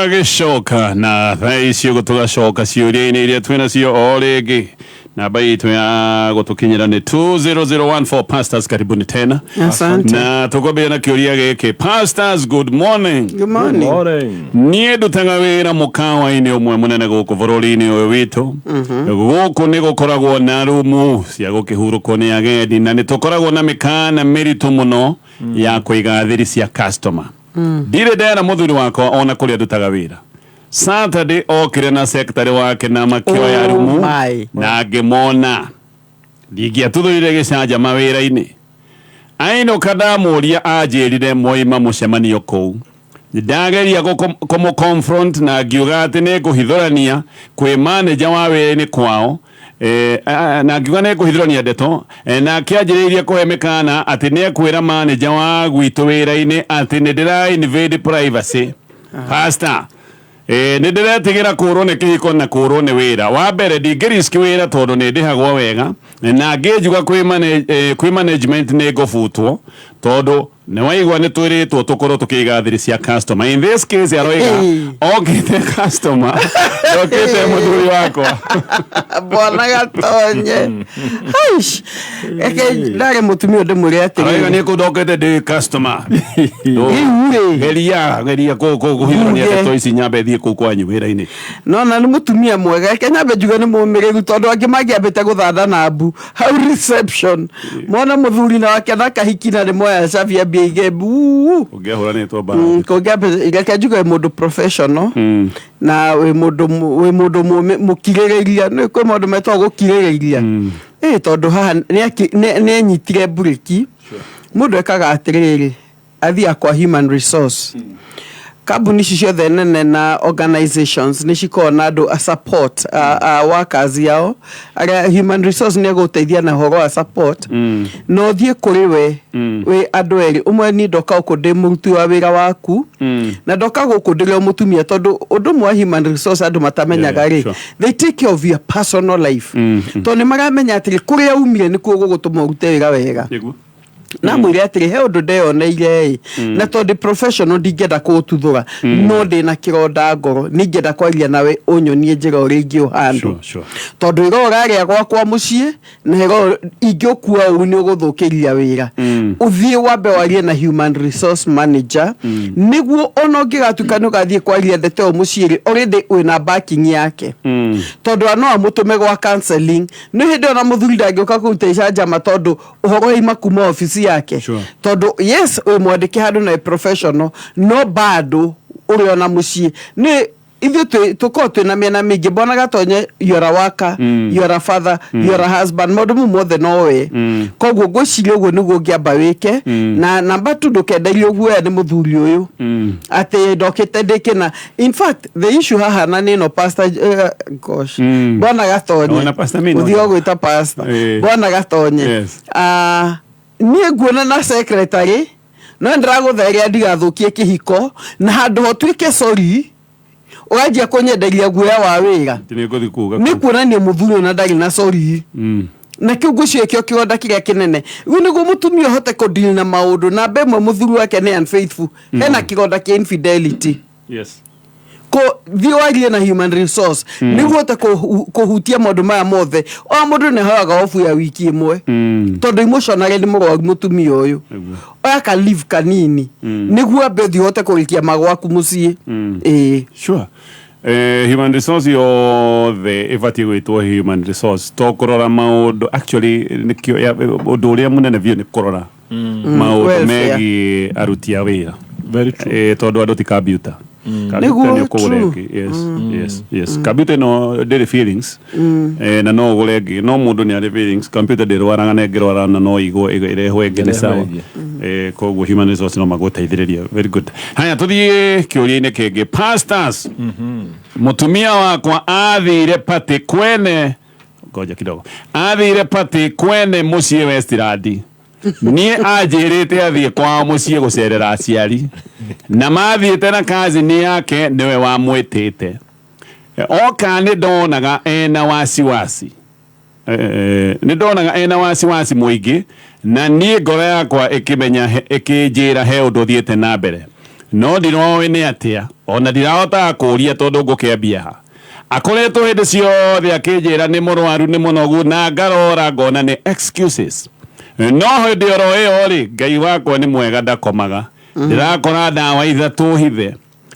Twagĩcoka na thaa ici ũguo tũgacoka ciũria-inĩ iria twĩ nacio o rĩngĩ. Namba itũ ya gũtũkinyĩra nĩ 20014. Pastors, karibuni tena. Asante. Na tũkwambĩrĩria na kĩũria gĩkĩ. Pastors, good morning. Good morning. Morning. Niĩ ndutaga wĩra mũkawa-inĩ ũmwe mũnene gũkũ bũrũri-inĩ ũyũ witũ. Gũkũ nĩ gũkoragwo na rumu cia gũkĩhurũkwo nĩ agendi na nĩ tũkoragwo na mĩkana mĩritũ mũno ya kũiga thiri cia customer. Ndirĩ ndera mũthuri wakwa ona kũrĩa ndutaga wĩra. Saturday okire na secretary wake na makĩoya Oh rumu my. na ngĩmona. Ndingĩatuthũrire gĩcanjama wĩra-inĩ. Ainũka ndamũria anjĩrire moima mũcemanio kũu. Ndageria kũmũ confront na ngiuga atĩ nĩ ngũhithũrania kwĩ manager wa wĩra-inĩ kwao na ngiuga nĩ ngũhithũrania ndeto nake anjĩrĩirie kũhe mĩkana atĩ nĩ ekwĩra manager wa gwitũ wĩra-inĩ atĩ nĩ ndĩra invade privacy. Pastor, nĩ ndĩretigĩra kũrwo nĩ kĩhiko na kũrwo nĩ wĩra. Wa mbere ndingĩ risk wĩra tondũ nĩ ndĩhagwo wega na ngĩnjuga kwĩ management nĩ ngũbutwo tondũ nĩ waigua nĩ twĩrĩtwo tũkorwo tũkĩiga thiri cia customer. In this case aroiga okĩte customer okĩte mũthuri wakwa. Bwana Gatonye. Aish. Eke ndarĩ mũtumia ndĩmwĩre Aroiga atĩrĩrĩ. nĩ kũndũ okĩte ndĩ customer. Rĩu rĩ. Geria geria kũhithũrania Uge. ndeto ici nyambe thiĩ kũu kwanyu wĩra-inĩ. Nona nĩ mũtumia mwega, reke nyambe njuge nĩ mũmĩrĩru tondũ angĩ mangĩambĩte gũthanda na mbu hau reception mona mũthuri na wake na kahiki na nĩ moya cabi ambie aige mbu. Ũngĩahũranĩtwo mbara. Kũngĩambĩ reke njuge wĩ mũndũ professional na wĩ mũndũ wĩ mũndũ mũkirĩrĩria. Nĩ kwĩ maũndũ metagwo gũkirĩrĩria. Ĩ tondũ haha nĩ enyitire mburĩki. Mũndũ ekaga atĩrĩrĩ, athiaga kwa human resource. Kambuni ici ciothe nene na organizations nĩ cikoragwo na andũ a support a workers yao arĩa human resource nĩ egũteithia na ũhoro wa support. Na ũthiĩ kũrĩ we wĩ andũ erĩ, ũmwe niĩ ndoka gũkũ ndĩ mũruti wa wĩra waku na ndoka gũkũ ndĩrĩ o mũtumia, tondũ ũndũ ũmwe wa human resource andũ matamenyaga rĩ, they take care of your personal life, tondũ nĩ maramenya atĩrĩ, kũrĩa umire nĩkuo gũgũtũma ũrute wĩra wega. Nĩguo. Namwĩre atĩrĩ, he ũndũ ndeyoneire ĩ, na tondũ ndĩ professional ndingĩenda kũũtuthũra, no ndĩna kĩronda ngoro, nĩingĩenda kwaria nawe ũnyonie njĩra ũrĩa ingĩũhandle. Tondũ ĩro ũrarĩa gwakwa mũciĩ na ĩro ingĩũkua ũru nĩ ũgũthũkĩria wĩra. Ũthiĩ wambe warie na human resource manager nĩguo ona ũngĩgatuĩka nĩ ũgathiĩ kwaria ndeto ĩyo mũciĩ rĩ, already wĩna backing yake, tondũ no amũtũme gwa counseling. Nĩ hĩndĩ ĩyo na mũthuri ndangĩũka kũruta icanjama tondũ ũhoro waima kuma obici yake. Tondũ yes, wĩ mwandĩke handũ na wĩ professional, no bado ũrĩ ona mũciĩ nĩ ithuĩ tũkoragwo twĩna mĩena mĩingĩ. Bwana Gatonye, you are a worker, you are a father, you are a husband, maũndũ mau mothe no we. Koguo ngwĩciria ũguo nĩguo ũngĩamba wĩke. Na namba tu, ndũkenderio guoya nĩ mũthuri ũyũ atĩ ndokĩte ndĩkĩna. In fact, the issue haha na nĩ ĩno, pastor, gosh, Bwana Gatonye. Ona Pastor Mino. Ũthiĩ ũgwĩta pastor. Bwana Gatonye. Ah, niĩ nguona na secretary no ndĩragũtheria ndigathũkie kĩhiko na handũ ho tuĩke sorry ũranjia kũnyenderia guoya wa wĩra. Nĩ ngũthiĩ kuga. Nĩ kuonania mũthuri ũyũ na ndarĩ na sorry. Na kĩu ngwĩciria kĩo kĩronda kĩrĩa kĩnene. Rĩu nĩguo mũtumia ũhote kũdeal na maũndũ, namba ĩmwe, mũthuri wake nĩ unfaithful, hena kĩronda kĩa infidelity. Ko thiĩ warie na human resource nĩguo ũhote kũhutia maũndũ maya mothe. O mũndũ nĩ ahoyaga obu ya wiki ĩmwe tondũ emotionally nĩ mũrwaru mũtumia ũyũ. Oya ka leave kanini nĩguo ambe ũthiĩ ũhote kũrĩkia magwaku mũciĩ, ĩĩ. Sure. Human resource yothe ĩbatiĩ gwĩtwo human resource to kũrora maũndũ. Actually, nĩkĩo ũndũ ũrĩa mũnene biũ nĩ kũrora maũndũ Welfare. megiĩ aruti a wĩra. Very true. Tondũ andũ ti computer. Computer nĩ ũkũgũra ĩngĩ. Yes, computer ĩno ndĩrĩ feelings, na no ũgũre ĩngĩ, no mũndũ nĩ arĩ feelings. Computer ndĩrwaraga na ĩngĩrwara na no ĩigwo ĩrehwo ĩngĩ nĩ sawa. Ĩrehwo ĩngĩ. Koguo human resource no magũteithĩrĩrie. Very good. Haya, tũthiĩ kĩũria-inĩ kĩngĩ. Pastors, mũtumia wakwa athire party kwene, ngoja kidogo, athire party kwene mũciĩ Westland. Niĩ anjĩrĩte athiĩ kwao mũciĩ gũcerera aciari na mathiĩte na cousin yake nĩwe wamwĩtĩte. Oka nĩ ndonaga ena wasiwasi, nĩ ndonaga ena wasiwasi mũingĩ na niĩ ngoro yakwa ĩkĩmenya ĩkĩnjĩra he ũndũ ũthiĩte na mbere. No ndiroĩ nĩ atĩa ona ndirahotaga kũũria tondũ ngũkĩambia ha. Akoretwo hĩndĩ ciothe akĩnjĩra nĩ mũrwaru, nĩ mũnogu, na ngarora ngona nĩ excuses. No hĩndĩ oro ĩyo rĩ, Ngai wakwa nĩ mwega ndakomaga. Ndĩrakora ndawa ithatũ hithe.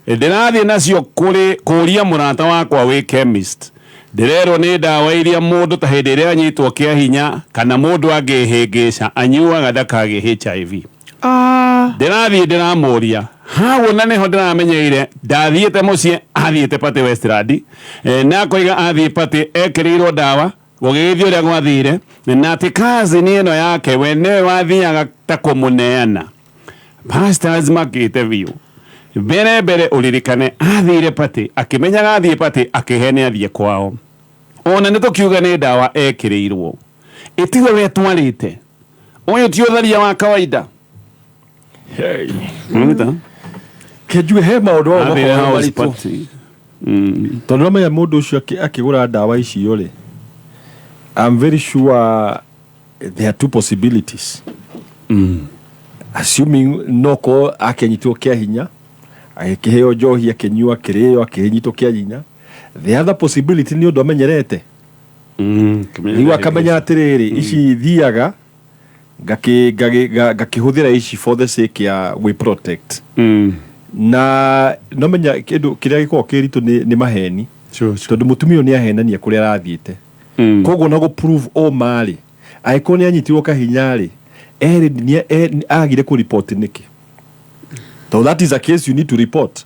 Ndĩrathiĩ nacio kũrĩ kũria mũrata wakwa wĩ chemist. Ndĩrerwo nĩ ndawa iria mũndũ ta hĩndĩ ĩrĩa anyitwo kĩa hinya kana mũndũ angĩhĩngĩca anyuaga ndakagĩe HIV. Ah. Ndĩrathiĩ ndĩramũria hau na nĩho ndĩramenyeire ndathiĩte mũciĩ athiĩte party Westland, na akoiga athiĩ party ekĩrĩirwo ndawa gũgĩgĩthiĩ ũrĩa gwathire, na atĩ cousin ĩno yake we nĩwe wathiaga ta kũmũneana. Pastors makĩte biũ. Mbere mbere ũririkane athire party akĩmenyaga athiĩ party akĩhene athiĩ kwao. Ona nĩ tũkiuga nĩ ndawa ekĩrĩirwo. Ĩtiwe wetwarĩte. Ũyũ ti ũtharia wa kawaida. Hey. Ũnita? Kĩnjue he maũndũ ao Athire makoragwo house maritũ. party. Tondũ ũramenya mũndũ ũcio akĩgũra ndawa icio rĩ, I'm very sure there are two possibilities. Assuming no korwo akĩnyitwo kĩa hinya, agĩkĩheo njohi akĩnyua, akĩrĩo, akĩnyitwo kĩa hinya. The other possibility nĩ ũndũ amenyerete. Rĩu akamenya atĩrĩrĩ, ici thiaga ngakĩhũthĩra ici for the sake ya gwĩ protect. Na no menya kĩndũ kĩrĩa gĩkoragwo kĩ ritũ nĩ maheni. Sure. Tondũ mũtumia ũyũ nĩ ahenania kũrĩa arathiĩte. Koguo na gũ prove ũma rĩ, angĩkorwo nĩ anyitirwo kahinya rĩ, erĩ nĩ agire kũ report nĩkĩ? Tondũ that is a case you need to report.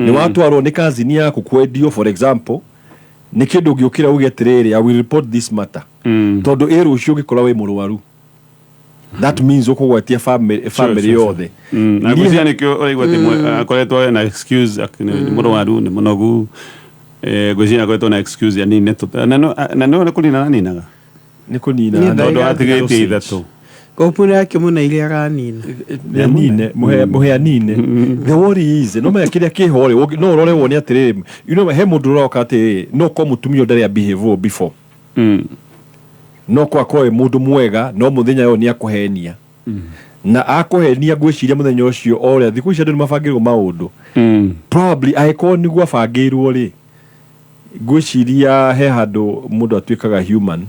Nĩ watwarwo nĩ cousin yaku kwendio, for example, nĩ kĩndũ ũngĩũkĩra uge atĩrĩrĩ, I will report this matter. Tondũ ĩ rũciũ ũngĩkorwo wĩ mũrwaru, that means ũkũgwatia family yothe. Na ngwĩciria nĩkĩo ũraigua atĩ akoretwo ena excuse nĩ mũrwaru, nĩ mũnogu. Ngwĩciria akoretwo na excuse ya nine na nĩ kũnina ananinaga. Nĩ kũnina. Nĩ Tondũ Ndaiga atigĩtie ithatũ. Kopu yake mũno iria aranina. Nĩ anine, mũhe anine. The worry is, no menya kĩrĩa kĩho rĩ, no ũrore wone atĩrĩrĩ, you know, he mũndũ ũroka atĩrĩrĩ, no korwo mũtumia ũyũ ndarĩ a behave ũũ before. No korwo akorwo wĩ mũndũ mwega, no mũthenya ũyũ nĩ akũhenia. Na akũhenia ngwĩciria mũthenya ũcio o ũrĩa thikũ ici andũ nĩ mabangĩirwo maũndũ. Probably angĩkorwo nĩguo abangĩirwo rĩ, ngwĩciria he handũ mũndũ atuĩkaga human.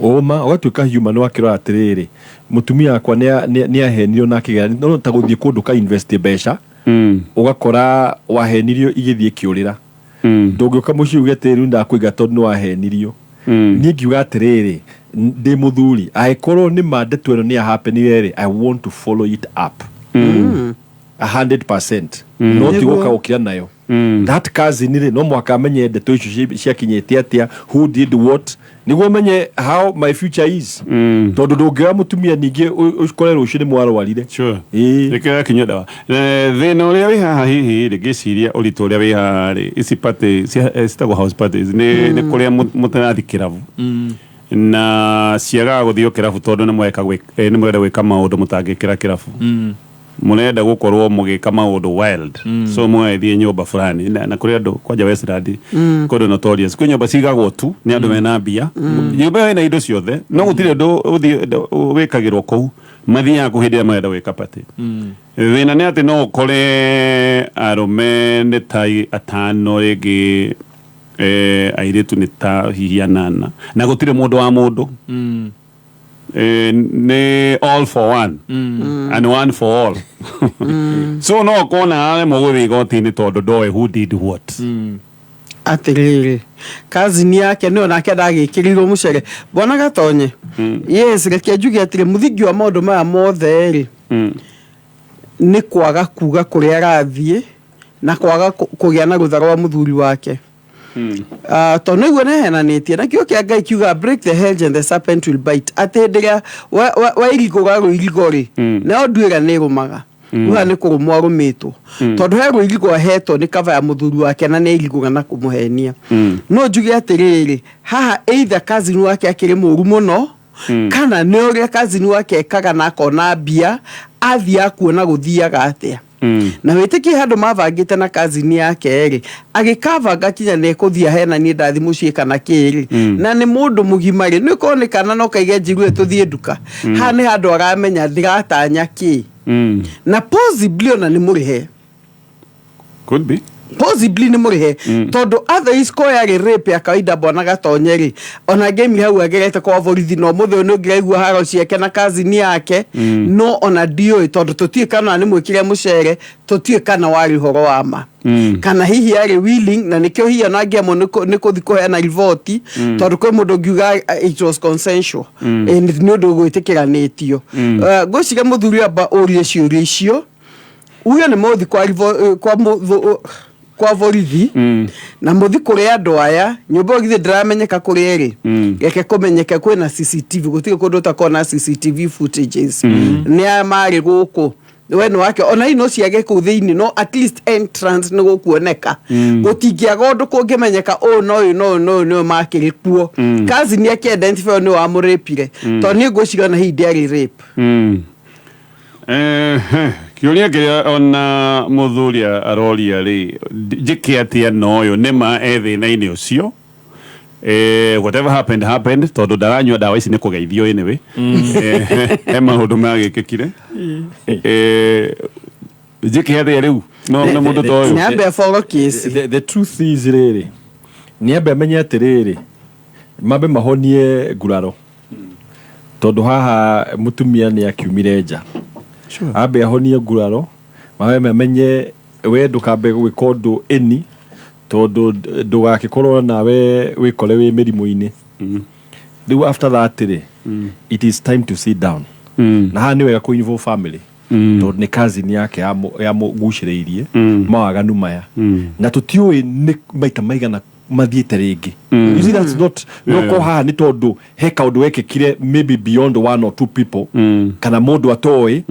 Ũma ũgatuĩka human wakĩrora atĩrĩrĩ, mũtumia wakwa nĩ ahenirio na akĩgera, no ta gũthiĩ kũndũ ka invest mbeca, ũgakora wahenirio igĩthiĩ ikĩũrĩra. Ndũngĩũka mũciĩ uge atĩrĩrĩ, rĩu ndakũiga tondũ nĩ wahenirio. Niĩ ngiuga atĩrĩrĩ, ndĩ mũthuri, angĩkorwo nĩ ma ndeto ĩno nĩ yahapenire rĩ, I want to follow it up 100%. No ti gũka gũkira nayo. That cousin rĩ, no mũhaka amenye ndeto icio ciakinyĩte atĩa, who did what, nĩguo menye how my future is. Tondũ ndũngĩoya mũtumia ningĩ ũkore rũciũ nĩ mwarwarire. Ĩĩ. Nĩkĩo yakinyua ndawa. Thĩna ũrĩa wĩ haha hihi rĩ, ngĩciria ũritũ ũrĩa wĩ haha rĩ, ici party citagwo house parties, nĩ kũrĩa mũtarathiĩ kĩrabu. Na ciagaga gũthiĩ kĩrabu tondũ nĩ mũrenda gwĩka maũndũ mũtangĩkĩra kĩrabu. Mũrenda gũkorwo mũgĩka maũndũ wild. So mũgagĩthiĩ nyũmba fulani na kũrĩ andũ kwanja Westland, kũndũ notorious, kwĩ nyũmba cigagwo tu nĩ andũ mena mbia. Nyũmba ĩyo ĩna indo ciothe, no gũtirĩ ũndũ wĩkagĩrwo kũu. Mathiaga kũ hĩndĩ ĩrĩa marenda gwĩka party. Thĩna nĩ atĩ no ũkore arũme nĩ ta atano rĩngĩ, airĩtu nĩ ta hihi anana, na gũtirĩ mũndũ wa mũndũ. Nĩ all for one and one for all. So no ũkona aremwo gũthiĩ igoti-inĩ tondũ ndoĩ who did what. Atĩrĩrĩ, cousin yake nĩyo nake ndagĩkĩrĩirwo mũcere bwana Gatonye. Yes, reke njuge atĩrĩ, mũthingi wa maũndũ maya mothe rĩ, nĩ kwaga kuga kũrĩa arathiĩ na kwaga kũgĩa na rũtha rwa mũthuri wake. Tondũ nĩguo nĩahenanĩtie na kĩo kĩa Ngai kiuga, "Break the hedge and the serpent will bite," atĩ hĩndĩ ĩrĩa wairigũra rũirigo rĩ, nayo nduĩra nĩ ĩrũmaga. Uga nĩ kũrũmwo arũmĩtwo, tondũ he rũirigo ahetwo nĩ kaba ya mũthuri wake na nĩ airigũra na kũmũhenia. No njuge atĩrĩrĩ, haha either cousin wake akĩrĩ mũru mũno, kana nĩ ũrĩa cousin wake ekaga na akona mbia athiaga kuona gũthiaga atĩa. Na wĩtĩkie handũ mabangĩte na cousin yake rĩ, agĩkabanga kinya nĩ ekũthiĩ ahenanie ndathi mũciĩ kana kĩ rĩ, na nĩ mũndũ mũgima rĩ, nĩ korwo nĩ kana no kaige njigue tũthiĩ nduka. Haha nĩ handũ aramenya ndĩratanya kĩ. Na possibly ona nĩ mũrĩhe. Could be. Possibly nĩ mũrĩhe, tondũ otherwise ko yarĩ rape ya kawaida, bwana Gatonye rĩ, ona ngĩimire hau agerete kwa borithi, no mũthĩ ũyũ nĩ ũngĩraigua haro ciake na kazini yake. No ona ndiũĩ, tondũ tũtiũĩ kana nĩ mwĩkire mũcere, tũtiũĩ kana warĩ ũhoro wa ma, kana hihi yarĩ willing, na nĩkĩo hihi ona angĩamwo nĩ kũthi kũheana riboti, tondũ kwĩ mũndũ ũngiuga it was consensual. Nĩ ũndũ gwĩtĩkĩranĩtio. Ngwĩciria mũthuri amba ũrie ciũria icio, uge nĩ mũthi kwa borithi na mũthi kũrĩ andũ aya nyũmba ĩyo githĩ ndĩramenyeka kũrĩa ĩrĩ. Reke kũmenyeke kwĩna CCTV, gũtirĩ kũndũ ũtakorwo na CCTV footages. Nĩ aya marĩ gũkũ, we nĩ wake, ona hihi no ciage kũu thĩinĩ, no at least entrance nĩ gũkuoneka. Gũtingĩaga ũndũ kũngĩmenyeka ũyũ na ũyũ na ũyũ na ũyũ nĩwe makĩrĩ kuo. Cousin ake identify ũyũ nĩwe wamũrĩpire, tondũ niĩ ngwĩciria ona hihi ndĩarĩ rape. Kĩũria kĩrĩa ona mũthuri aroria rĩ, njĩke atĩa na ũyũ nĩ ma e thĩna-inĩ ũcio? Whatever happened happened, tondũ ndaranyua ndawa ici nĩ kũgeithio. Anyway, he maũndũ magĩkĩkire. Njĩke atĩa rĩu no na mũndũ ta ũyũ? Nĩ ambe follow case. The truth is rĩrĩ, nĩ ambe amenye atĩrĩrĩ, mambe mahonie nguraro, tondũ haha mũtumia nĩ akiumire nja. Ambe ahonie nguraro, mambe mamenye we ndũkambe gwĩka ũndũ ĩni, tondũ ndũgakĩkorwo nawe wĩkore wĩ mĩrimũ-inĩ. Rĩu after that rĩ, it is time to sit down. Na haha nĩ wega kũ involve family, tondũ nĩ cousin yake yamũgucĩrĩirie mawaganu maya, na tũtiũĩ nĩ maita maigana mathiĩte rĩngĩ. You see, that's not no ko haha nĩ tondũ he kaũndũ wekĩkire, maybe beyond one or two people, kana mũndũ atoĩ,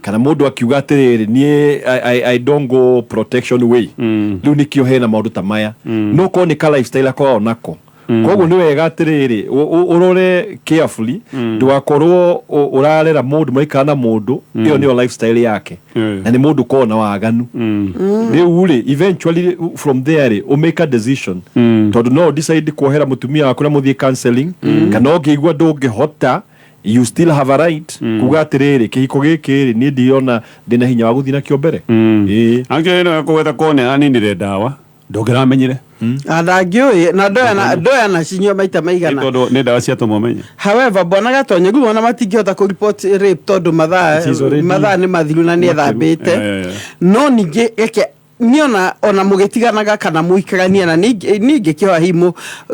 kana mũndũ akiuga atĩrĩrĩ, niĩ I don't go protection way. Rĩu nĩkĩo hena maũndũ ta maya, no korwo nĩ ka lifestyle akoragwo nako. Koguo nĩ wega atĩrĩrĩ, ũrore carefully, ndũgakorwo ũrarera mũndũ, mũraikara na mũndũ, ĩyo nĩyo lifestyle yake, na nĩ mũndũ ũkoragwo na waganu. Rĩu rĩ, eventually from there rĩ, ũ make a decision, tondũ no decide kuohera mũtumia waku na mũthiĩ counseling, kana ũngĩigua ndũngĩhota, you still have a right kuga atĩrĩrĩ, kĩhiko gĩkĩ rĩ, niĩ ndirona ndĩna hinya wa gũthiĩ nakĩo mbere. Ĩĩ. Actually no kũgweta kone aninire ndawa, ndũngĩramenyire. Na ndangĩũĩ na ndoya na cinyua maita maigana. Tondũ nĩ ndawa ciatũma ũmenye. However, bwana Gatonye, rĩu ona matingĩhota kũ report rape tondũ mathaa It is already- mathaa nĩ mathiru na nĩ ethambĩte. No ningĩ reke niĩ ona mũgĩtiganaga kana mũikarania na niĩ ingĩkĩhoya hihi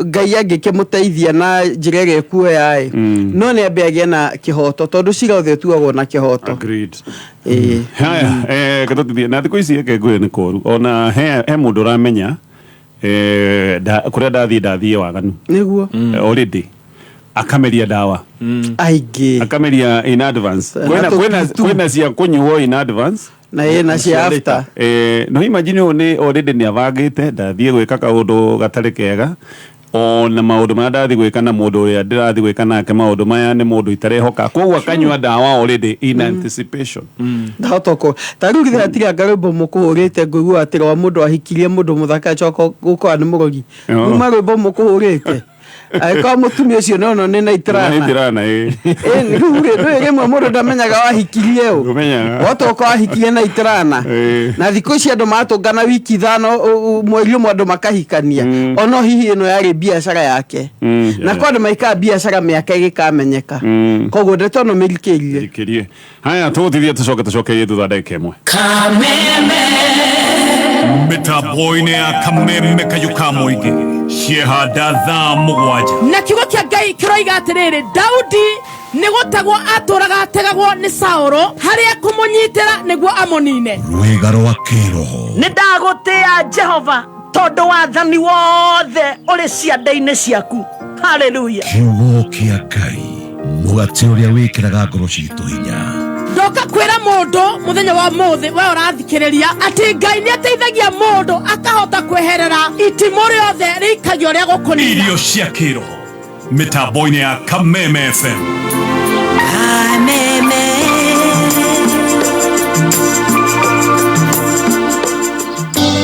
Ngai angĩkĩmũteithia na njĩra ĩrĩa ĩkuoya ĩ, no nĩ ambe agĩe na kĩhoto, tondũ cira othe ũtuagwo na kĩhoto. Agreed. Ĩĩ. Haya, katũtithie na thikũ ici eke ngwĩre nĩ kũru, ona he mũndũ ũramenya kũrĩa ndathiĩ waganu. Already akameria ndawa. Aingĩ. Akameria in advance. Na Kwĩna tũtutu. Kwĩna cia kũnyuo in advance. Na ĩna cia after. No imagine ũyũ nĩ already nĩ abangĩte ndathiĩ gwĩka kaũndũ gatarĩ kega, ona maũndũ marĩa ndathiĩ gwĩka na mũndũ ũrĩa ndĩrathiĩ gwĩka nake maũndũ maya nĩ mũndũ itarehoka, koguo akanyua ndawa already in anticipation. Ndahota ũkorwo ta rĩu githĩ hatirĩ anga rwĩmbo mũkũhũrĩte ngũigua atĩ rwa mũndũ ahikirie mũndũ mũthaka acoka gũkorwo nĩ mũrogi? Oh. Uma rwĩmbo mũkũhũrĩte angĩkorwo mũtumia ũcio nono nĩ naitrana. Naitrana, ĩ. Rĩu rĩ, ndũĩ rĩmwe mũndũ ndamenyaga wahikirie ũ. Ndũmenyaga. Wota ũkorwo wahikirie na itrana. Na thikũ ici andũ matũngana wiki 5, mweri ũmwe andũ makahikania. Ono hihi ĩno yarĩ biacara yake, na kwa andũ maikaga biacara mĩaka ĩgĩkamenyeka. Koguo ndeto no mĩrikĩrie. Thikĩrie. Haya, tũgũtithie tũcoke tũcokerie thutha ndagĩka 1. Mĩtambo-inĩ ya Kameme kayũ ka mũingĩ ciehanda thaa 7. Na kiugo kĩa Ngai kĩroiga atĩrĩrĩ, Daudi nĩ gũtegwo atũraga ategagwo nĩ Saũlũ harĩa kũmũnyitĩra nĩguo amũnine. Rwĩga rwa kĩroho. Nĩ ndagũtĩa Jehova, tondũ wathani wothe ũrĩ ciande-inĩ ciaku. Haleluya. Kiugo kĩa Ngai, mũgate ũrĩa wĩkĩraga ngoro citũ hinya. Ndoka kwĩra mũndũ mũthenya wa mũthĩ we ũrathikĩrĩria atĩ Ngai nĩ ateithagia mũndũ akahota kweherera itimũ rĩothe rĩikagio rĩa gũkũnina. Irio cia kĩroho mĩtambo-inĩ ya Kameme FM. Kameme.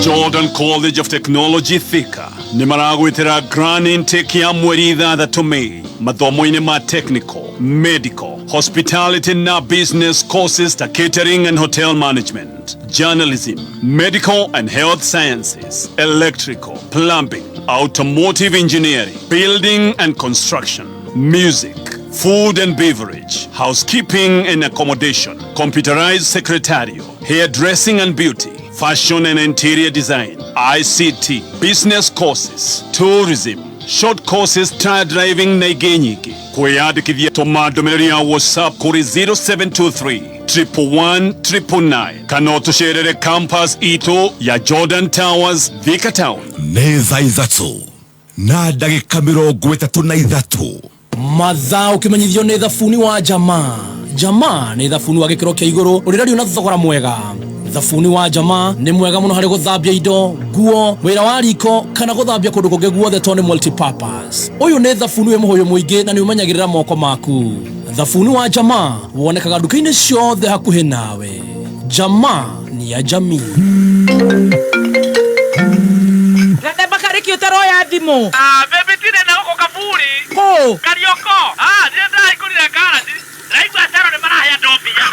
Jordan. Jordan College of Technology Thika nĩ maragwĩtĩra grand intake ya mweri 6 May mathomo-inĩ ma technical, medical, hospitality na business courses ta catering and hotel management, journalism, medical and health sciences, electrical, plumbing, automotive engineering, building and construction, music, food and beverage, housekeeping and accommodation, computerized secretarial, hairdressing and beauty, fashion and interior design, ICT, business courses, tourism, short courses, tire driving na ingĩ nyingĩ. Kwĩyandĩkithia tũma ndũmĩrĩri ya WhatsApp kũrĩ 0723 111 999 kana ũtũcerere campus itũ ya Jordan Towers, Thika Town. Nĩ thaa 3:33. Mathaa ũkĩmenyithio nĩ thabuni wa Jamaa. Jamaa nĩ thabuni wa gĩkĩro kĩa igũrũ ũrĩrario na thogora mwega. Thabuni wa Jamaa nĩ mwega mũno harĩ gũthambia indo, nguo, wĩra wa riko kana gũthambia kũndũ kũngĩ guothe tondũ nĩ multipurpose. Ũyũ nĩ thabuni wĩ mũhũyũ mũingĩ na nĩ ũmenyagĩrĩra moko maku. Thabuni wa Jamaa wonekaga nduka-inĩ ciothe hakuhĩ nawe. Jamaa ni ya jamii. Gathemba karĩki ũtaroya thimũ. Ah, baby tire na gũkũ kaburi. Kũ? Karioko. Ah, ndire ndahingũrire ngaraji. Ndaigua cero nĩ marahe andũ mbia.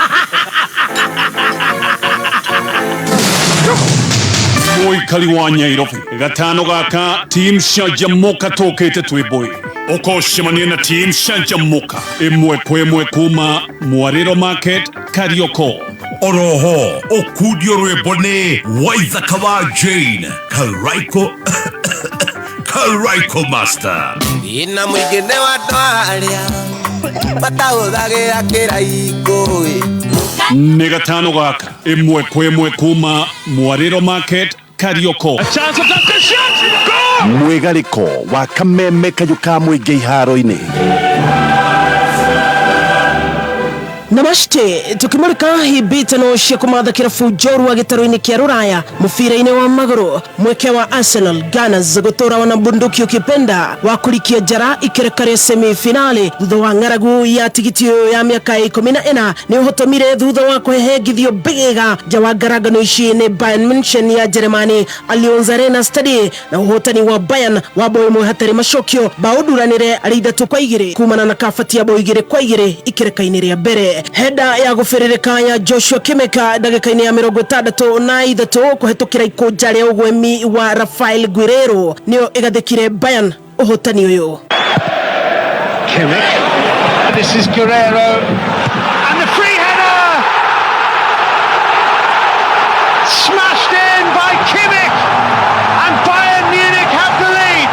Mũikari wa Nyairobi gatano gaka team Canjamũka tũkĩte twĩ ũkocemania na team Canjamũka ĩmwe kwa ĩmwe kuma Mwarĩro Market, Karioko. Oroho ũkundio rwĩmbo nĩ Waithaka wa Jane Karaiko Karaiko Master. Ina mũingĩ nĩ wa andũ arĩa matahũthagĩra kĩraikũ. Nĩ gatano gaka ĩmwe kwa ĩmwe kuma Mwarĩro Market, Karioko. Mwĩgarĩko wa kameme kayũ ka mũingĩ iharo-inĩ. Namaste, tukimulika hibitano cia kumatha kirabu njorua gĩtarũ-inĩ kĩa rũraya mũbira-inĩ wa magũrũ. Mweke wa Arsenal Gunners gũtũra wana bunduki ukipenda wa kũrikia njara ikereka rĩa semifinali thutha wa ng'aragu ya tigiti ũyũ ya mĩaka 14 nĩ ũhotomire thutha wa kũhehengithio mbĩgĩga nja wa ngarangano ici nĩ Bayern Munchen ya Jeremani Allianz Arena Stadium na ũhotani wa Bayern wa bao ĩmwe hatarĩ macokio bao nduranĩre arĩ 3-2 kumana na kabati ya bao 2-2 ikereka-inĩ rĩa mbere. Heda ya gũbĩrĩrĩka ya Joshua Kimmich ndagĩka-inĩ ya 63 kũhetũkĩra ikũnja rĩa ũgwemi wa Rafael Guerrero nĩyo ĩgathĩkire Bayern ũhotani ũyũ. Kimmich, this is Guerrero, and the free header! Smashed in by Kimmich, and Bayern Munich have the lead.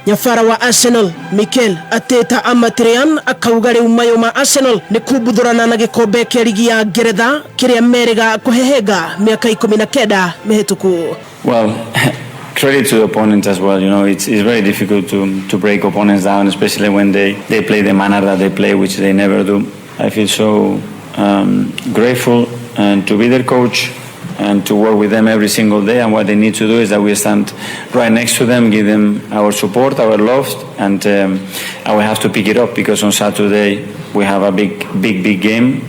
Nyabara wa Arsenal Mikel Arteta Amatrian akauga rĩu mayo ma Arsenal nĩ kumbuthũrana na gĩkombe kĩa rigi ya Ngeretha kĩrĩa merĩga kũhehenga mĩaka 19 mĩhĩtũku. Well, credit to the opponent as well. You know, it's very difficult to break opponents down, especially when they play the manner that they play, which they never do. I feel so grateful and to be their coach and to work with them every single day. And what they need to do is that we stand right next to them, give them our support, our love, and I will have to pick it up because on Saturday we have a big, big, big game.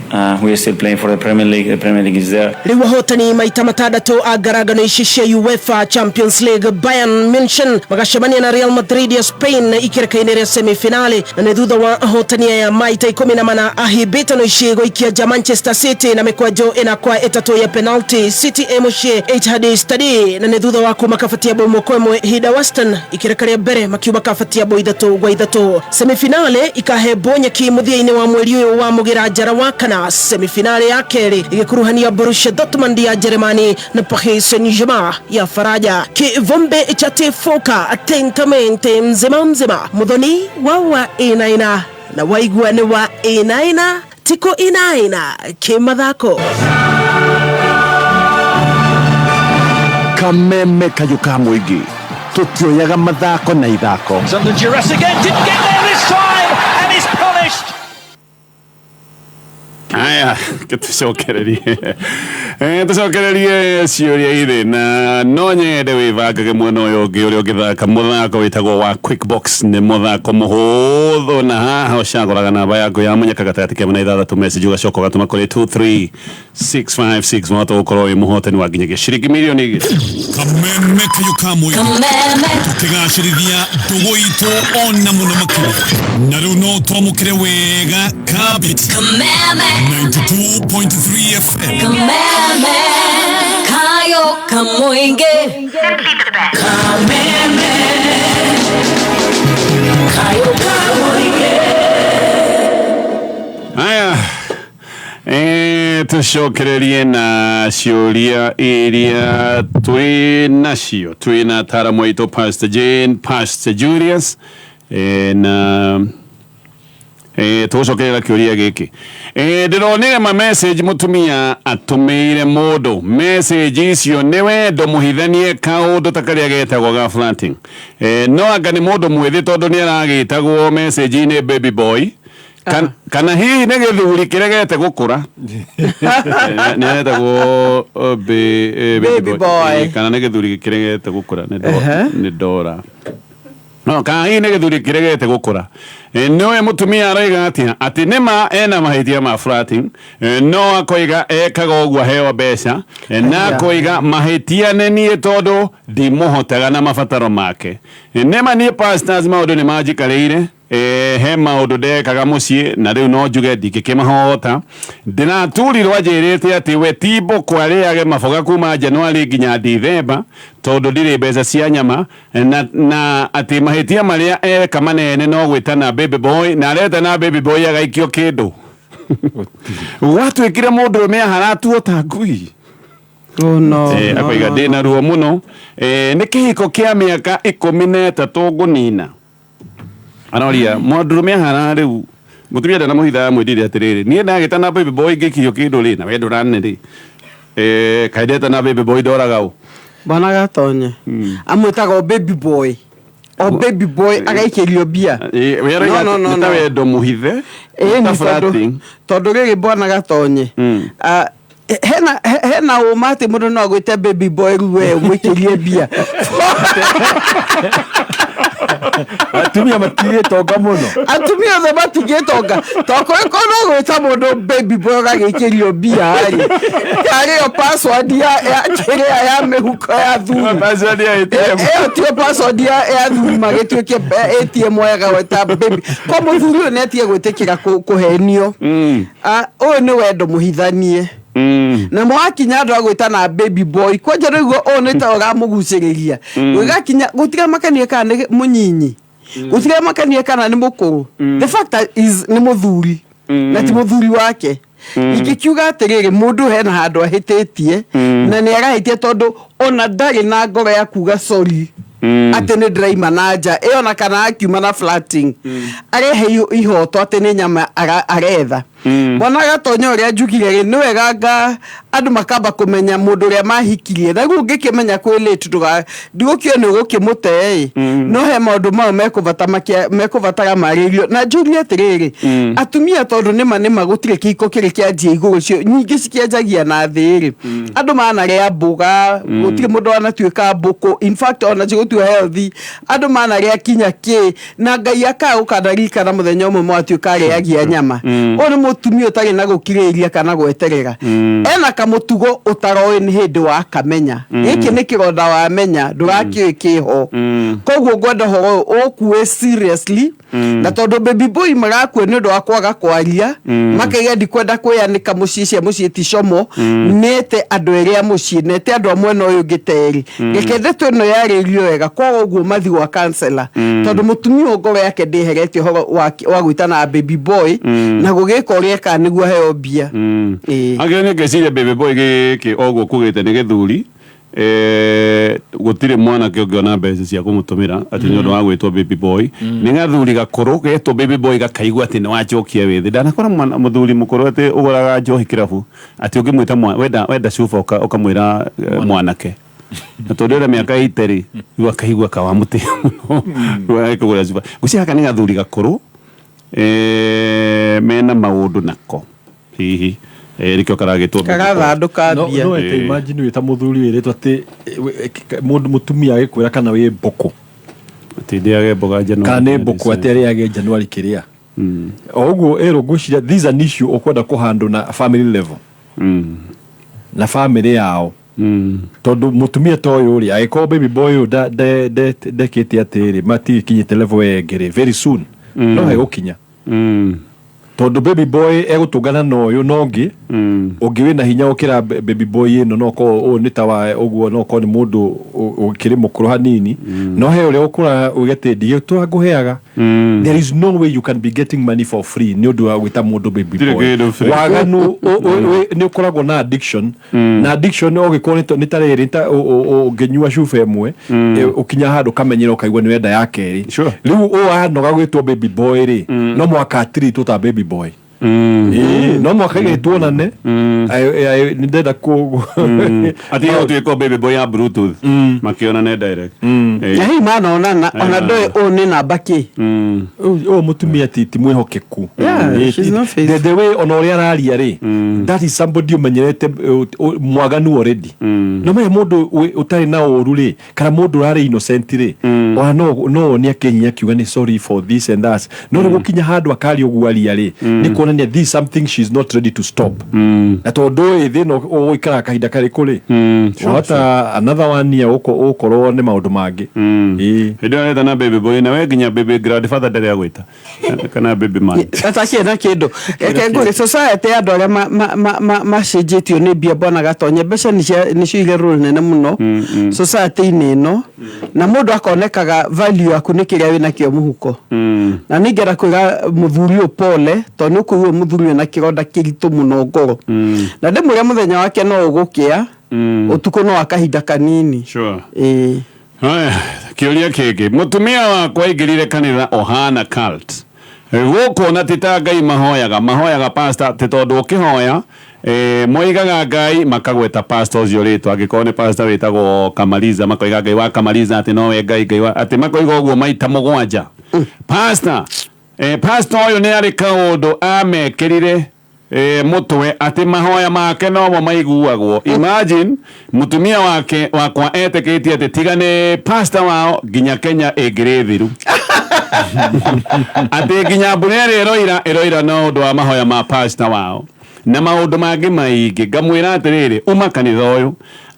We are still playing for the Premier League. The Premier League is there. Rĩu ahotani maita matandatũ a ngarangano ici cia UEFA Champions League Bayern Munchen magacemania na Real Madrid ya Spain ikereka-inĩ rĩa semifinali na nĩ thutha wa ahotani aya maita 14 ahĩmbĩtano ici gũikia nja Manchester City na mĩkwanjo 4-3 ya penalty. City ĩ mũciĩ Etihad Stadium na nĩ thutha wa kuma kabatia bao 1-1 ihinda Western ikereka rĩa mbere makiuma kabatia bao 3-3. Semifinali ikahembwo nyeki mũthia-inĩ wa mweri ũyũ wa mũgĩra njara wa kana. Semifinali ya kerĩ ĩgĩkuruhania Borussia Dortmund ya Jeremani na Paris Saint-Germain ya Faraja. Kivumbi chatifuka atentamente mzima mzima muthoni wa inaina na waigua nĩ wa inaina tiko inaina kĩmathako. Kameme kayũ ka mũingĩ tũtioyaga mathako na ithako. Under duress again, didn't get there this time and is punished. Aya, tucokererie tucokererie ciũria irĩ na no nyende wĩbangage mwena ũyũ ũngĩ ũrĩa ũngĩthaka mũthako wĩtagwo wa quick box. Nĩ mũthako mũhũthũ na haha ũcagũraga namba yaku ya mũnyaka gatagatĩ ka ĩmwe na ithathatũ, message ũgacoka ũgatũma kũrĩ 23656, wahota gũkorwo wĩ mũhotani wa nginyagia ciringi mirioni 2. Kameme kayo ka mũingĩ tũkĩgacĩrithia ndũgũ itũ ona mũno makĩria, na rĩu no twamũkĩre wega kabiti 92.3 FM. Kameme kayo kamuinge. Kameme kayo kamuinge. Aya, tucokererie na ciũria iria twĩ nacio. Twĩ na ataramu aitũ Pastor Jane, Pastor Julius, na tũgũcokerera kĩũria gĩkĩ. Ndĩronire ma message mũtumia atũmĩire mũndũ. Message icio nĩ wendo mũhithanie, kaũndũ ta karĩa getagwo ga flirting. No anga nĩ mũndũ mwĩthĩ, tondũ nĩ aragĩtagwo message-inĩ baby boy. Kana hihi nĩ gĩthuri kĩregete gũkũra? Nĩ aretagwo baby boy. Kana nĩ gĩthuri kĩregete gũkũra? Nĩ ndora no kana hihi nĩ gĩthuri kĩregete gũkũra. Nĩwe mũtumia aroiga atĩa atĩ nĩma ena mahĩtia ma flirting, no akoiga ekaga ũguo aheo mbeca, na akoiga mahĩtia nĩ niĩ tondũ ndimũhotaga na mabataro make. Nĩma niĩ pastors maũndũ nĩ manjikarĩire, he maũndũ ndekaga mũciĩ na rĩu no njuge ndingĩkĩmahota. Ndĩraturirwo anjĩrĩte atĩ we ti mbũkũ arĩage maboga kuma January nginya Dithemba tondũ ndirĩ mbeca cia nyama, na atĩ mahĩtia marĩa eka manene no gwĩtana baby boy, na aretana baby boy agaikio kĩndũ. Gwatuĩkire mũndũrũme aharatuo ta ngui. Oh no. Akoiga no, ndĩna no. ruo mũno. Nĩ kĩhiko kĩa mĩaka 13 ngũnina. Aroria mũndũrũme ahara rĩu mũtumia ndanamũhitha amwĩrire atĩrĩrĩ, niĩ ndagĩtana baby boy ngĩikio kĩndũ rĩ, na we ndũrane rĩ, kaĩ ndetana baby boy ndoraga ũ? Bwana Gatonye amwĩtaga o baby boy, o baby boy agaikĩrio mbia. We aroiga No, no, no, nĩ ta no. wendo mũhithe, Ĩĩ, ta nĩ tondũ flirting. Tondũ rĩrĩ, bwana Gatonye, hena ũma atĩ mũndũ no agwĩte baby boy rĩu we ũmũikĩrie mbia? Atumia matigĩtonga mũno. Atumia othe matingĩtonga, tokorwo no gwĩta mũndũ baby boy ũgagĩikĩrio mbia rĩ, karĩ yo password ya kĩrĩa ya mĩhuko ya thuri? Password ya ATM. Ĩyo tiyo password ya thuri magĩtuĩke ATM waga gwĩta baby ko mũthuri ũyũ nĩatige gwĩtĩkĩra kũhenio. Ũyũ nĩ wendo mũhithanie na mwakinya andũ agwĩta na baby boy kwanja rĩu ũyũ nĩ ta ũramũgucĩrĩria. Gũgakinya gũtiramakania kana nĩ mũnyinyi, gũtiramakania kana nĩ mũkũrũ, the fact is nĩ mũthuri na ti mũthuri wake. Ingĩkiuga atĩrĩrĩ, mũndũ hena handũ ahĩtĩtie na nĩ arahĩtia tondũ ona ndarĩ na ngoro ya kuga sorry atĩ nĩ ndĩraima na nja ĩyo, na kana akiuma na flirting arehe ihoto atĩ nĩ nyama aretha. Mwana Gatonya, ũrĩa njugire rĩ, nĩ wega nga andũ makamba kũmenya mũndũ ũrĩa mahikirie, na rĩu ũngĩkĩmenya kwĩ late ndigũkĩo nĩ ũgũkĩmũte ĩ, no he maũndũ mau mekũbata mekũbatara marĩrio. Na njũrie atĩrĩrĩ, atumia, tondũ nĩma nĩma gũtirĩ kĩhiko kĩrĩ kĩanjia igũrũ, cio nyingĩ cikĩanjagia na thĩ rĩ, andũ manarĩa mbũga, gũtirĩ mũndũ wanatuĩka mbũkũ, in fact ona cigũtua healthy, andũ manarĩa kinya kĩ na Ngai akagũkandaririkana mũthenya ũmwe mwatuĩka arĩagia nyama. Ũyũ nĩ mũtumia ũtarĩ na gũkirĩrĩria kana gweterera, ena kamũtugo ũtaroĩ nĩ hĩndĩ wakamenya. Gĩkĩ nĩ kĩronda wamenya ndũrakĩũĩ kĩho. Koguo ngwenda ũhoro ũyũ ũkue seriously, na tondũ baby boy marakue nĩ ũndũ wa kwaga kwaria, makaiga ndikwenda kwĩyanĩka mũciĩ cia mũciĩ ti como, nete andũ erĩ a mũciĩ, nete andũ a mwena ũyũ ũngĩ terĩ, reke ndeto ĩno yarĩrio wega. Kwaga ũguo mathi gwa counselor, tondũ mũtumia ũyũ ngoro yake ndĩherete ũhoro wa gwĩtana baby boy na gũgĩka ũrĩa ekaga nĩguo aheo mbia. Ĩĩ. Angĩ nĩ ngeciria baby boy gĩkĩ oguo kugĩte nĩ gĩthuri, gũtirĩ mwanake ũngĩona mbeca cia kũmũtũmĩra atĩ nĩ ũndũ wa gwĩtwo baby boy. Nĩ gathuri gakũrũ getwo baby boy gakaigua atĩ nĩ wacokia wĩthĩ. Ndanakora mũthuri mũkũrũ atĩ ũgũraga njohi kĩrabu, atĩ ũngĩmwĩta wenda wenda cuba ũkamwĩra mwanake, na tondũ ĩra mĩaka 80 rĩ, rĩu akaigua kawamũtĩa mũno rĩu agĩkũgũra cuba. Ngwĩciria gaka nĩ gathuri gakũrũ, mena maũndũ nako. Hihi nĩkĩo karagĩtwo baby boy. Karathandũka No mbia. no ete imagine wĩ ta mũthuri wĩrĩtwo atĩ mũndũ mũtumia agĩkwĩra kana wĩ mbũkũ. Atĩ ndĩage mboga January Kana nĩ mbũkũ atĩ arĩage January kĩrĩa. O ũguo ĩrwo ngwĩciria this is an issue ũkwenda kũhandle na family level. Na family yao. Tondũ mũtumia ta ũyũ rĩ angĩkorwo baby boy ũyũ ndekĩte atĩrĩ matigĩkinyĩte level ĩyo ĩngĩ rĩ very soon no hegũkinya. Tondũ baby boy egũtũngana na ũyũ na ũngĩ ũngĩ wĩna hinya gũkĩra baby boy ĩno, no korwo ũyũ nĩ ta wa ũguo, no korwo nĩ mũndũ ũkĩrĩ mũkũrũ hanini, no he ũrĩa ũkũra uge atĩ ndigĩtũra ngũheaga. There is no way you can be getting money for free nĩ ũndũ wa gwĩta mũndũ baby Gũtirĩ boy. kĩndũ free. Waganu nĩ ũkoragwo na addiction, na addiction ũgĩkorwo nĩ ta rĩrĩ ta ũngĩnyua cuba ĩmwe, ũkinya handũ ũkamenyera ũkaigua nĩ wenda ya kerĩ. Rĩu ũyũ anoga gwĩtwo baby boy rĩ, no mũhaka atiritwo ta baby boy. Ĩĩ, no mũhaka gĩtwo tuonane. Nĩ ndenda kũ Ati gũtuĩka baby boy ya bluetooth makĩonane direct. Na hihi manonana ona ndũĩ ũyũ nĩ namba kĩ. Ũyũ mũtumia ti mwĩhokeku. Yeah, she's not faithful. The way ona ũrĩa araria rĩ, that is somebody ũmenyerete mwaganu already. No menya mũndũ ũtarĩ na ũru rĩ, kana mũndũ ũrarĩ innocent rĩ, ona no one akĩhinya akiuga nĩ sorry for this and that, no nĩ gũkinya handũ akaria ũguo aria rĩ, nĩ kuonania this is something she is not ready to stop. Na tondũ ĩ thĩna ũgũikara kahinda karĩkũ rĩ, wahota another one year ũkorwo nĩ maũndũ mangĩ. Ĩĩ. Hĩndĩ ĩyo aretana baby boy na we nginya baby grandfather ndarĩ agwĩta kana baby man. Atakĩrĩ na kĩndũ. Reke ngwĩre society ya andũ arĩa macenjetio nĩ mbia, bwana Gatonye, mbeca nĩcio irĩ role nene mũno society-inĩ ĩno, na mũndũ akonekaga value yaku nĩ kĩrĩa wĩnakĩo mũhuko. Na ningĩenda kwĩra mũthuri ũyũ pole, tondũ nĩ ũkũigua mũthuri wĩna kĩronda kĩritũ mũno ngoro, na ndĩmwĩre mũthenya wake no ũgũkĩa, ũtukũ no wa kahinda kanini. Ĩĩ. Haya, kĩũria kĩngĩ. Mũtumia wakwa aingĩrire kanitha ũhana cult. Gũkũ ona ti ta Ngai mahoyaga, mahoyaga pastor ti tondũ ũkĩhoya moigaga Ngai makagweta pastor ũcio rĩtwa, angĩkorwo nĩ pastor wĩtagwo Kamaliza makoiga Ngai wa Kamaliza atĩ nowe Ngai, Ngai wa atĩ makoiga ũguo maita mũgwanja. Pastor ũyũ nĩ arĩ kaũndũ amekĩrire mũtwe atĩ mahoya make nomo maiguagwo. Imagine mũtumia wake wakwa etĩkĩtie atĩ tiga nĩ pastor wao nginya Kenya ĩngĩrĩ thiru, atĩ nginya mbura ĩrĩa ĩroira ĩroira no ũndũ wa mahoya ma pastor wao na maũndũ mangĩ maingĩ. Ngamwĩra atĩrĩrĩ, uma kanitha ũyũ,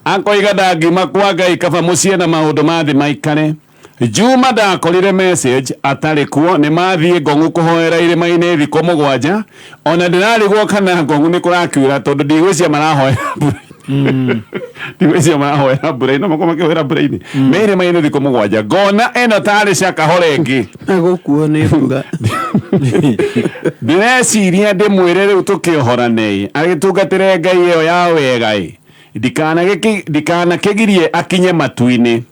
akoiga ndangiuma kwa Ngai, kaba mũciĩ na maũndũ ma thĩ maikare. Juma ndakorire message atarĩ kuo, nĩ mathiĩ Ngong'u kũhoera irĩma-inĩ thikũ 7, ona ndĩrarigwo kana Ngong'u nĩ kũrakiura, tondũ ndigwĩciria marahoera mbura, ndigwĩciria marahoera mbura-inĩ, no makorwo makĩhoera mbura-inĩ me irĩma-inĩ thikũ 7. Ngona ĩno tarĩ cakahora ĩngĩ. Gũkuo nĩ mbura. Ndĩreciria ndĩmwĩre rĩu tũkĩohoranei agĩtungatĩre Ngai ĩyo ya wega ĩ, ndikanakĩgirie akinye matu-inĩ.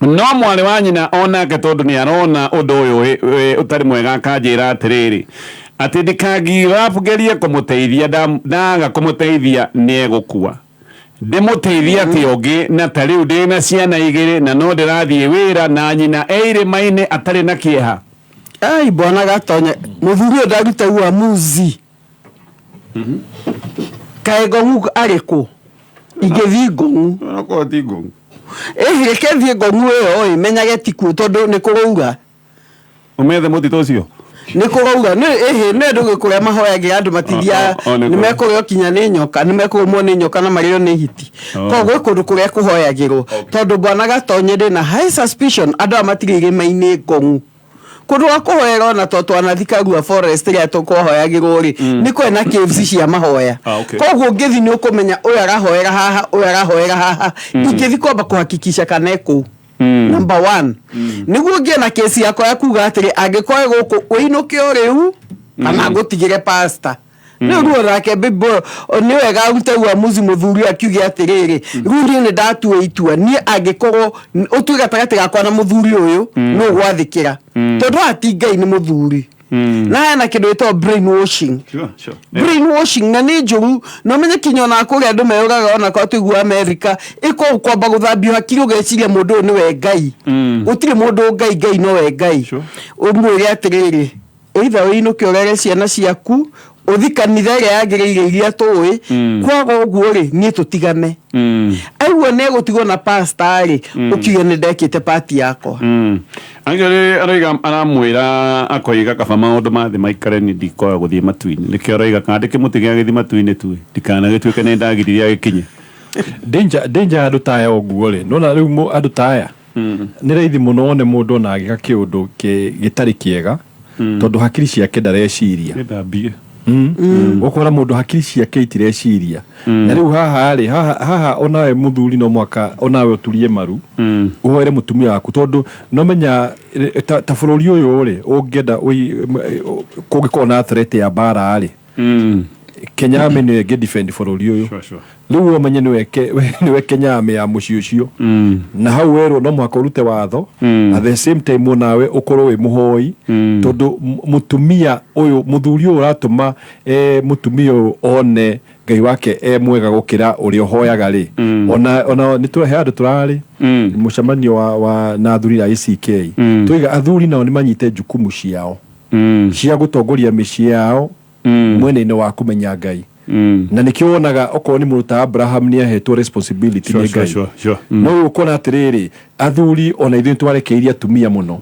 No mwarĩ wa nyina onake tondũ nĩ arona ũndũ ũyũ ũtarĩ mwega, akanjĩra atĩrĩrĩ atĩ ndikangive up ngerie kũmũteithia, ndaga kũmũteithia nĩ egũkua. Ndĩmũteithie atĩ ũngĩ, na ta rĩu ndĩna ciana 2 na no ndĩrathiĩ wĩra na nyina e irĩma-inĩ atarĩ na kĩeha. Ai bwana Gatonye, mũthuri ũyũ ndaruta uamuzi. Kaĩ Ngong'u arĩ kũ? Ingĩthiĩ Ngong'u. Onakorwo ti Ngong'u. Ĩĩ, reke thiĩ Ngong'u ĩyo ĩ, menyage ti kuo tondũ nĩ kũraura. Ũmethe mũtitũ ũcio? Nĩ kũraura. Nĩ, ĩhĩ, nĩ ndũgĩ kũrĩa mahoyagĩra andũ matithiaga, Nĩ nĩ kũrĩa. mekũrĩo kinya nĩ nyoka, nĩ mekũrũmwo nĩ nyoka na marĩo nĩ hiti. Koguo gwĩ kũndũ kũrĩa kũhoyagĩrwo. Tondũ bwana Gatonye ndĩ na high suspicion andũ aya matirĩ irĩma-inĩ Ngong'u. Kũndũ gwa kũhoera ona to twanathi Karua Forest rĩrĩa tũkwahoyagĩrwo rĩ, nĩ kũrĩ na caves cia mahoya. Koguo ũngĩthiĩ nĩ ũkũmenya ũyũ arahoera haha, ũyũ arahoera haha. Ingĩthiĩ kwamba kũhakikisha kana e kũu. Number 1. Nĩguo ngĩe na kesi yakwa ya kuga atĩrĩ, angĩkorwo e gũkũ ũinũke o rĩu, kana ngũtigĩre pastor. Rĩu ruo rwake baby boy, nĩ wega arute uamuzi mũthuri ũyũ akiuge atĩrĩrĩ, rĩu niĩ nĩ ndatua itua, niĩ angĩkorwo ũtue gatagatĩ gakwa na mũthuri ũyũ, nũ ũgwathĩkĩra. Tondũ haha ti Ngai nĩ mũthuri. Na hena kĩndũ gĩtagwo brainwashing. Sure, sure. Brainwashing na nĩ njũru, na ũmenye kinya ona kũrĩa andũ meyũraga ona korwo tũigua America, ĩkoragwo kwamba gũthambio hakiri ũgeciria mũndũ ũyũ nĩwe Ngai. Gũtirĩ mũndũ Ngai, Ngai nowe Ngai. Ũmwĩre atĩrĩrĩ, either ũinũke ũrere ciana ciaku, Uthi kanitha ĩrĩa yagĩrĩire iria tũĩ kwaga ũguo rĩ niĩ tũtigane. Aigua nĩ egũtigwo na pastor rĩ, ũkiuge nĩ ndekĩte pati yakwa. Angĩrĩ aroiga aramwĩra akoiga kaba maũndũ ma thĩ maikare ni ndikoya gũthiĩ matu-inĩ, nĩkĩo aroiga kandĩke mũtĩ gĩa gĩthiĩ matu-inĩ tu ndikanagĩtuĩke nĩ ndagiririe agĩkinye. Danger andũ ta aya ũguo rĩ, nona rĩu andũ ta aya nĩ raithi mũno wone mũndũ ona agĩka kĩũndũ gĩtarĩ kĩega tondũ hakiri ciake ndareciria. Ũkora mũndũ hakiri ciake itireciria. Na rĩu haha rĩ, haha onawe mũthuri no mwaka onawe ũturie maru ũhoere mũtumia waku tondũ no menya ta bũrũri ũyũ rĩ ũngĩenda kũngĩkorwo na threat ya mbara rĩ, Kenya Army nĩyo ĩngĩ defend bũrũri ũyũ. Rĩu ũmenye nĩwe Kenya Army ya mũciĩ ũcio. Na hau werwo no mũhaka ũrute watho, at the same time onawe ũkorwo wĩ mũhoi tondũ mũtumia ũyũ mũthuri ũyũ ũratũma mũtumia ũyũ one Ngai wake e mwega gũkĩra ũrĩa ũhoyaga rĩ. Ona nĩ tũrehe andũ tũrarĩ mũcemanio wa na athuri a ACK. Tũiga athuri nao nĩ manyite jukumu ciao cia gũtongoria mĩciĩ yao mwena-inĩ wa kũmenya Ngai. Na nĩkĩo wonaga okorwo nĩ mũndũ ta Abraham nĩ ahetwo responsibility nĩ Ngai. No ũkona atĩrĩrĩ athuri ona ithuĩ twarekeirie atumia mũno.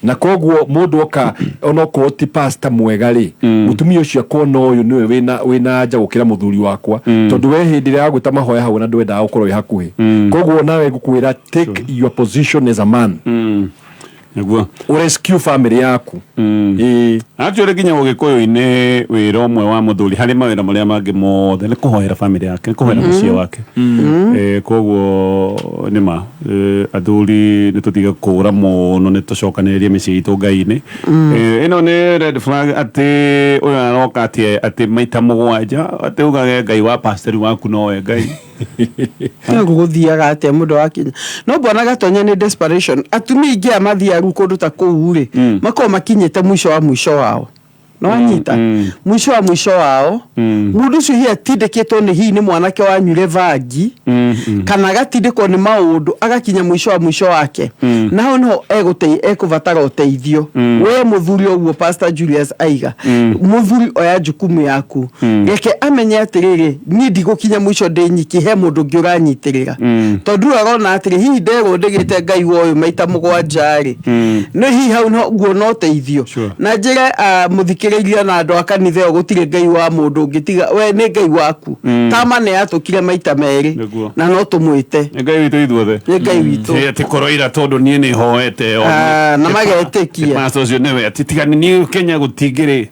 Na koguo mũndũ oka onokorwo ti pastor mwega rĩ, mũtumia ũcio akona ũyũ nĩwe wĩna anja gũkĩra mũthuri wakwa tondũ we hĩndĩ ĩrĩa agwĩta mahoya hau na ndwendaga gũkorwo wĩ hakuhĩ. Koguo nawe ngũkwĩra take your position as a man. Nĩguo ũrescue family yaku. Actually nginya ũgĩkũyũ-inĩ wĩra ũmwe wa mũthuri harĩ mawĩra marĩa mangĩ mothe nĩ kũhoera family yake, nĩ kũhoera mũciĩ wake. Koguo nĩ ma athuri nĩ tũtige kũũra mũno, nĩ tũcokanĩrĩrie mĩciĩ itũ Ngai-inĩ. Ĩno nĩ red flag atĩ ũyũ aroka atĩ maita mũgwanja atĩ ugage Ngai wa pastor waku nowe Ngai. Gũgũthiaga atĩa mũndũ wa Kenya no mbona Gatonya nĩ desperation. Atumia aingĩ aya mathiaga rĩu kũndũ ta kũu rĩ, makoragwo makinyĩte mũico wa mũico wao. No anyita mũico wa mũico wao, mũndũ ũcio hihi atindĩkĩtwo nĩ hihi nĩ mwanake wanyuire bangi kana agatindĩkwo nĩ maũndũ agakinya mũico wa mũico wake, na hau niho ekũbatara ũteithio. We mũthuri ũguo Pastor Julius aiga, mũthuri oya jukumu yaku, reke amenye atĩrĩrĩ niĩ ndigũkinya mũico ndĩ nyiki, he mũndũ ũngĩ ũranyitĩrĩra. Tondũ rĩu arona atĩrĩ hihi nderwo ndĩgĩte Ngai wa ũyũ maita mũgwanja rĩ, nĩ hihi hau nguona ũteithio. Na njĩre mũthikĩrĩria na andũ a kanitha ĩyo gũtirĩ Ngai wa mũndũ ũngĩ tiga we nĩ Ngai waku. Tama nĩ yatũkire maita merĩ na no tũmwĩte nĩ Ngai witũ ithuothe. Nĩ Ngai witũ. Atĩ kũroira tondũ niĩ nĩ hoete na magetĩkia pastor ũcio nĩwe atĩ tiga niĩ Kenya gũtingĩrĩ.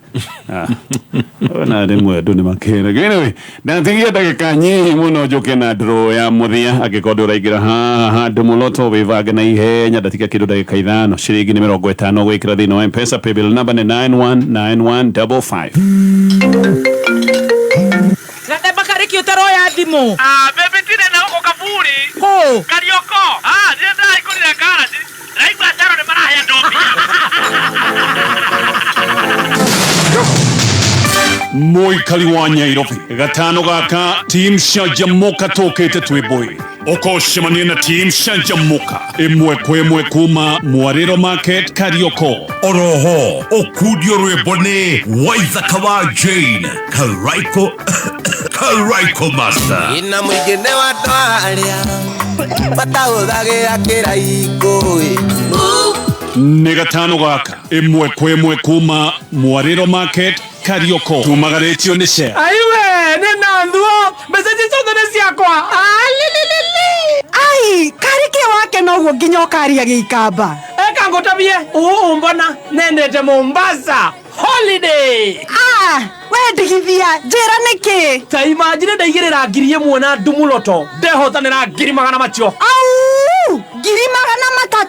Ona rĩmwe andũ nĩ makĩraga. Anyway, ndatigia ndagĩka nyinyi mũno njũke na draw ya mũthia angĩkorwo ndũraingĩra haha handũ mũloto wĩvange na ihenya ndatiga kĩndũ ndagĩka 5 ciringi nĩ 50 gwĩkĩra thĩinĩ wa M-Pesa paybill number nĩ 919155. Gathemba karĩki ũtaroya thimũ. Baby tine na gũkũ kaburi. Kũ? Karioko. Niĩ ndahingũrire garage. Ndĩraigua cero nĩ marahe andũ mbia. Mũikari wa Nyairobi gatano gaka team Canjamũka tũkĩte twĩ mbũi ũkocemania na team Canjamũka ĩmwe kwa ĩmwe kuma Mwarĩro Market Karioko. Oroho ũkundio rwĩmbo nĩ Waithaka wa Jane Karaiko Karaiko Master. Ina mũingĩ nĩ wa andũ arĩa matahũthagĩra kĩraikũ. Nĩ gatano gaka ĩmwe kwa ĩmwe kuma Mwarĩro Market Karioko tumagarĩtio nĩ share. Aiwe nĩ na thuo mbeca ici ciothe nĩ ciakwa. Ai karĩ kĩ wake noguo nginya ũkaria gĩikamba. Eka ngũtabie ũũ mbona nendete Mombasa holiday. We ndigithia njĩra nĩkĩ? Ta imagine ndaigĩrĩra 1000 na ndumuloto ndehotanĩra 100,000 macio. Au 300,000.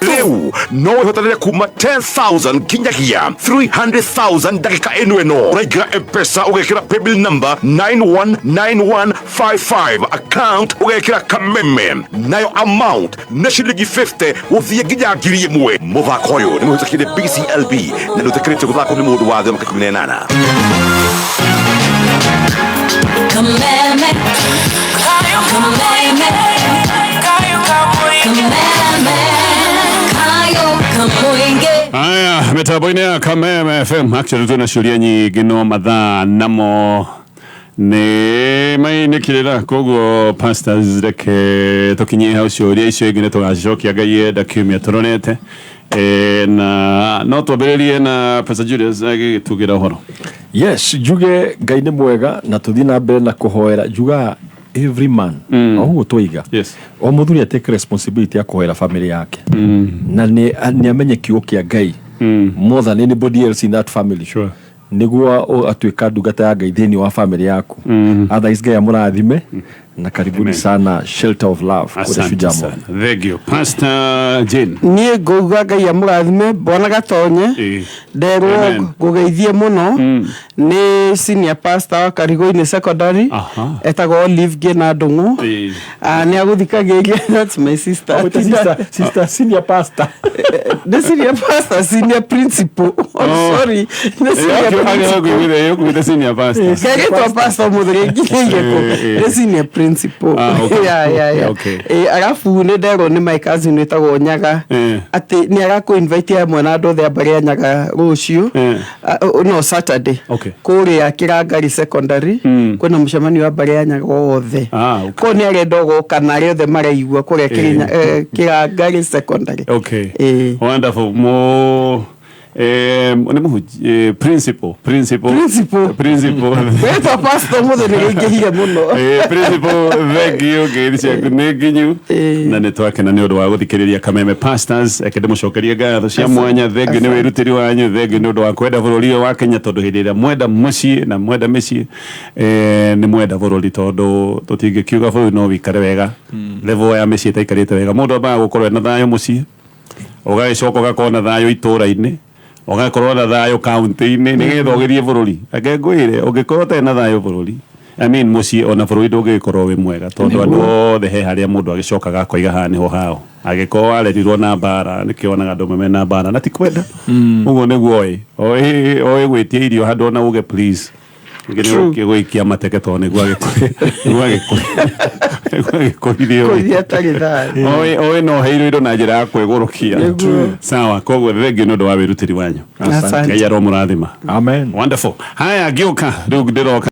Rĩu no wĩhotanĩre kuma 10,000 nginyagia 300,000 ndagĩka ĩno ĩno. Ũraingĩra M-Pesa ũgekĩra paybill number 919155 account ũgekĩra Kameme nayo amount nĩ ciringi 50 gũthiĩ nginya 1000. Mũthako ũyũ nĩ mũhĩtũkire BCLB na ndũtĩkĩrĩtio gũthakwo nĩ mũndũ wa thĩ wa mĩaka 18. Kameme, kameme, kameme, kayo kamoinge. Aya, Mĩtambo-inĩ ya Kameme FM. Actually twĩna ciũria nyingĩ no mathaa namo nĩ mainĩkĩrĩra, koguo pastors, reke tũkinyie hau. Ciũria icio ingĩ nĩ tũgacicokia Ngai enda kiumia tũrorete. Na no twambĩrĩrie na Pastor Julius agĩgĩtugĩra ũhoro. Yes, njuge Ngai nĩ mwega na tũthiĩ na mbere na kũhoera. Njugaga every man, o ũguo twaiga, o mũthuri atake responsibility ya kũhoera family yake na nĩ amenye kiugo kĩa Ngai more than anybody else in that family, nĩguo atuĩka ndungata ya Ngai thĩinĩ wa family yaku. Otherwise, Ngai amũrathime na karibuni Amen. sana Shelter of Love kũrĩa Asante Shujaa sana. Mall. Thank you. Pastor Jane. Niĩ ngauga Ngai amũrathime, bwana Gatonye. Nderwo Amen. ngũgeithie mũno nĩ senior pastor wa Karigo-inĩ Secondary, etagwo Olive Ngĩna Ndũng'ũ. Ah, nĩ agũthikagĩria, that's my sister. Amwĩta sister senior pastor. Nĩ senior pastor, senior principal. Oh, sorry, nĩ senior principal. Yũkuĩte senior pastor. Ngerĩtwo pastor mũthĩ rĩngĩ nĩ senior principal. Ah, okay. Yeah. Arabu nĩ nderwo nĩ my cousin wĩtagwo Nyaga atĩ nĩ arakũ invite hamwe na andũ othe a mbarĩ ya Nyaga rũciũ. Ah, oh, no, Saturday, kũrĩa Kĩrangari Secondary kwĩna mũcemanio wa mbarĩ ya Nyaga othe. Ah, okay. Ko nĩ arenda ũgoka na arĩa othe maraigua kũrĩa Kĩrangari Secondary. Okay. Wonderful. Mo nĩ mũhunjia, principal, principal. Principal. Principal. Wĩtwo pastor mũthĩ nĩ rĩingĩhire mũno. Principal, thank you. Ngeithi ciaku nĩ nginyu na nĩ twakena nĩ ũndũ wa gũthikĩrĩria Kameme Pastors. Reke ndĩmũcokerie ngatho cia mwanya. Thank you nĩ wĩrutĩri wanyu, thank you nĩ ũndũ wa kwenda bũrũri ũyũ wa Kenya, tondũ hĩndĩ ĩrĩa mwenda mũciĩ na mwenda mĩciĩ, nĩ mwenda bũrũri, tondũ tũtingĩkiuga bũrũri no wĩikare wega level ya mĩciĩ ĩtaikarĩte wega. Mũndũ ambaga gũkorwo ena thayũ mũciĩ, ũgagĩcoka ũgakorwo na thayũ itũra-inĩ, ũgakorwo na thayũ kaunti-inĩ, nĩgetha ũgĩthiĩ bũrũri. Reke ngwĩre, ũngĩkorwo ũtarĩ na thayũ bũrũri, I mean mũciĩ, ona bũrũri ndũngĩgĩkorwo wĩ mwega, tondũ andũ othe he harĩa mũndũ agĩcokaga akoiga haha nĩho hao. Angĩkorwo warerirwo na mbara, nĩkĩo wonaga andũ amwe mena mbara na ti kwenda ũguo nĩguo oĩ gwĩtia irio handũ ona uge please. Ũngĩ nĩ gũikia mateke tondũ nĩguo agĩkũrire. Kũiria atarĩ thayũ. Oĩ no heirwo indo na njĩra ya kwĩgũrũkia. Sawa, koguo thengiũ nĩ ũndũ wa wĩrutĩri wanyu. Asante. Ngai aromũrathima. Amen. Wonderful. Haya, ngĩũka rĩu ndĩroka.